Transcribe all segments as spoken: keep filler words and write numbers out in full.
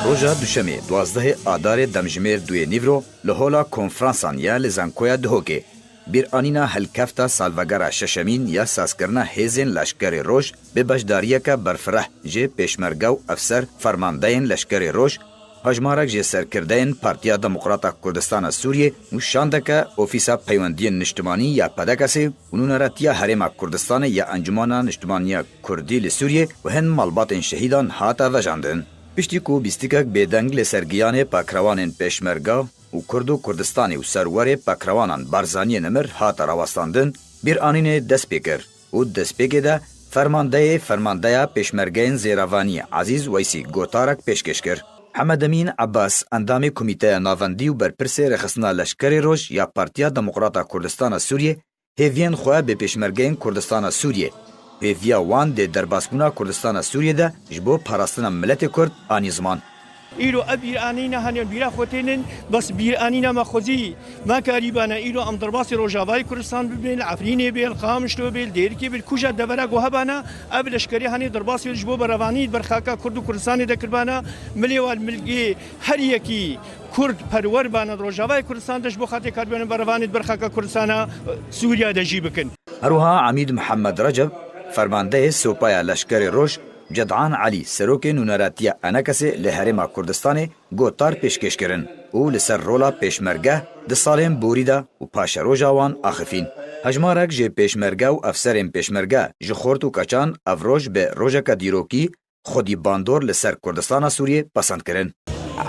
Roja Duşemê, duwazdehê Adarê demjimêr duyê nîvro, li Hola Konfransan ya li Zankoya Duhokê, bîranîna helkefta salvegera şeşemîn ya sazkirina hêzên Leşkerê Roj bi beşdariyeke berfireh jê pêşmerge û efser fermandeyên Leşkerê Roj, hejmarek jê serkirdeyên Partiya Demokrata Kurdistana Sûriyê û şandeke Ofîsa Peywendiyên Niştimanî ya P D K S ê û Nûneretiya Herêma Kurdistanê ya Encûmena Niştimaniya Kurdî li Sûriyê û hin malbatên şehîdan hate vejandin. Piştî ku bîstikek bêdeng li ser giyanê pakrewanên pêşmerga û Kurd û Kurdistanê û serwerê pakrewanan Barzaniyê Nimir hate rawestandin, bîranînê dest pê kir û di destpêkê de fermandeyê Fermandeya Pêşmergeyên Zêrevanî Ezîz Weysî gotarek pêşkêş kir. Hemed Emîn Ebas, endamê Komîteya Navendî û berpirsê Rêxistina Leşkerê Roj ya Partiya Demokrata Kurdistana Sûriyê, hêviyên xwe bi pêşmergeyên Kurdistana Sûriyê, hêviya wan dê derbasbûna Kurdistana Sûriyê de ji bo parastina miletê Kurd anî ziman. Îro ev bîranîne hene bîra xwe tênin, bes bîranîna me xwezî me karîbane. Îro em derbasî Rojavayê Kurdistan bibin, li Efrînê bê, li Qamişlo bê, li Dêrikê bê, li kuja devera ku hebane, ev leşkerî hene derbasî ji bo berevanî ber xaka Kurd û Kurdistanê de kiribane. Milê wan milgê her yekî Kurd perwer bane di Rojavayê Kurdistan de ji bo xatirê karibûna berevanê di ber xaka Kurdistana, e, Sûriya de jî bikin. Her wiha Emîd Mihemed Receb, fermandeyê Sopaya Leşkerê Roj, Cedan Elî, serokê Nûneretiya Enekesê li Herêma Kurdistanê, gotar pêşkêş kirin û li ser rola pêşmerge di salên borî de û paşeroja wan axifîn. Hejmarek ji pêşmerge û efserên pêşmerge ji xort û keçan ev roj bi rojeke dîrokî, xwedî bandor li ser Kurdistana Sûriyê pesend kirin.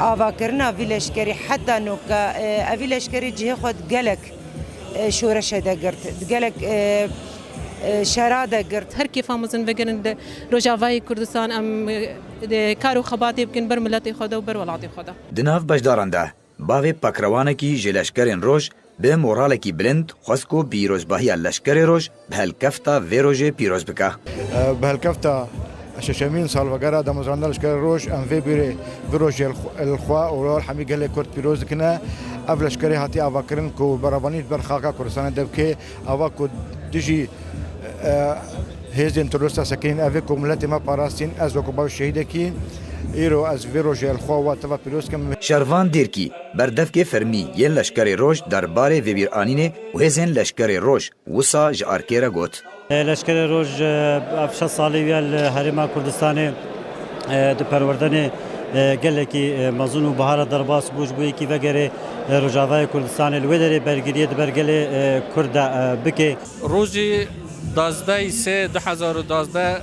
Avakirina vî leşkerî heta noka, e, evî leşkerî cihê xwe di gelek, e, şoreşe de girt, di gelek, e, e, şera de girt. Her kêfa mezin vegerin di Rojavayê Kurdistan, em, e, kar û xebatê bikin ber miletê xwe de û ber welatê xwe de. Di nav beşdaran de, bavê pakrewanekî ji leşkerên roj bi moralekî bilind xwest ku pîrozbahiya Leşkerê Roj bi helkefta vê rojê pîroz bike. Bi helkefta şeşemîn salvegera damezrandina Leşkerê Roj, em vê bîrê, vê rojê li xwe, li xwe û li hemî gelê Kurd pîroz dikine. Ev leşkerê hatiye avakirin ku berevanî di ber xaka Kurdistanê de bike, ava ku dijî, e, hêzên terorîsta sekinîn, ev ê ku miletê me parastîn. Ez wekî bav şehîdekî, îro ez vê rojê li xwe we teva pîroz dikim. Şervan Dêrkî, berdevkê fermî yên Leşkerê Roj derbarê vê bîranînê û hêzên Leşkerê Roj wisa ji arkê re got. Leşkerê Roj, e, ev şeş salî wî ye li Herêma Kurdistanê, e, di perwerdenê, e, gelekî, e, mezin û bihara derbas bû ji bo yekî vegerê, e, Rojavayê Kurdistanê li wê derê bergiriyê di ber gelê, e, Kurd de, e, bike. Rojî duwazdeh sê du hezar û duwazdeh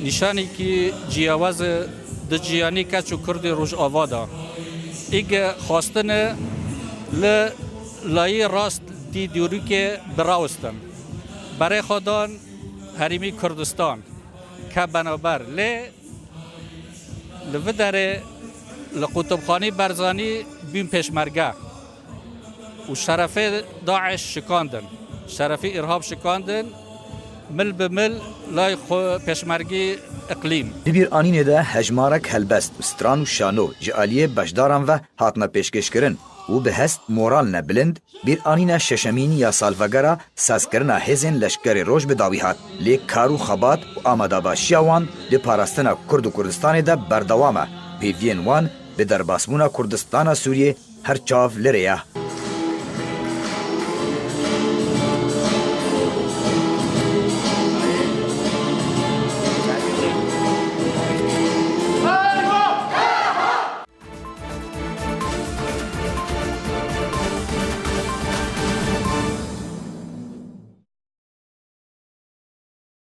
nîşanekî ciyawaz e di jiyanê keç û Kurdê Rojava de. Îge xwestine li layê rastî dîrokê birawestin. Berê xwe dan herêmî Kurdistan ke benaber lê li vê derê li Qutubxanî Barzanî bûn pêşmerge û şerefê DAIŞ şikandin. Şerefê îrhab şikandin, mil bi mil lay xwe pêşmergî îqlîm. Di bîranînê de hejmarek helbest, stran û şano ji aliyê beşdaran ve hatine pêşkêşkirin û bi hest moral ne bilind, bîranîna şeşemîn ya salvegera sazkirina hêzên Leşkerê Roj bi dawî hat. Lê kar û xebat û amadebaşiya wan di parastina Kurd û Kurdistanê de berdewam e. Pêviyên wan bi derbasbûna Kurdistana Sûriyê her çav li rê ye.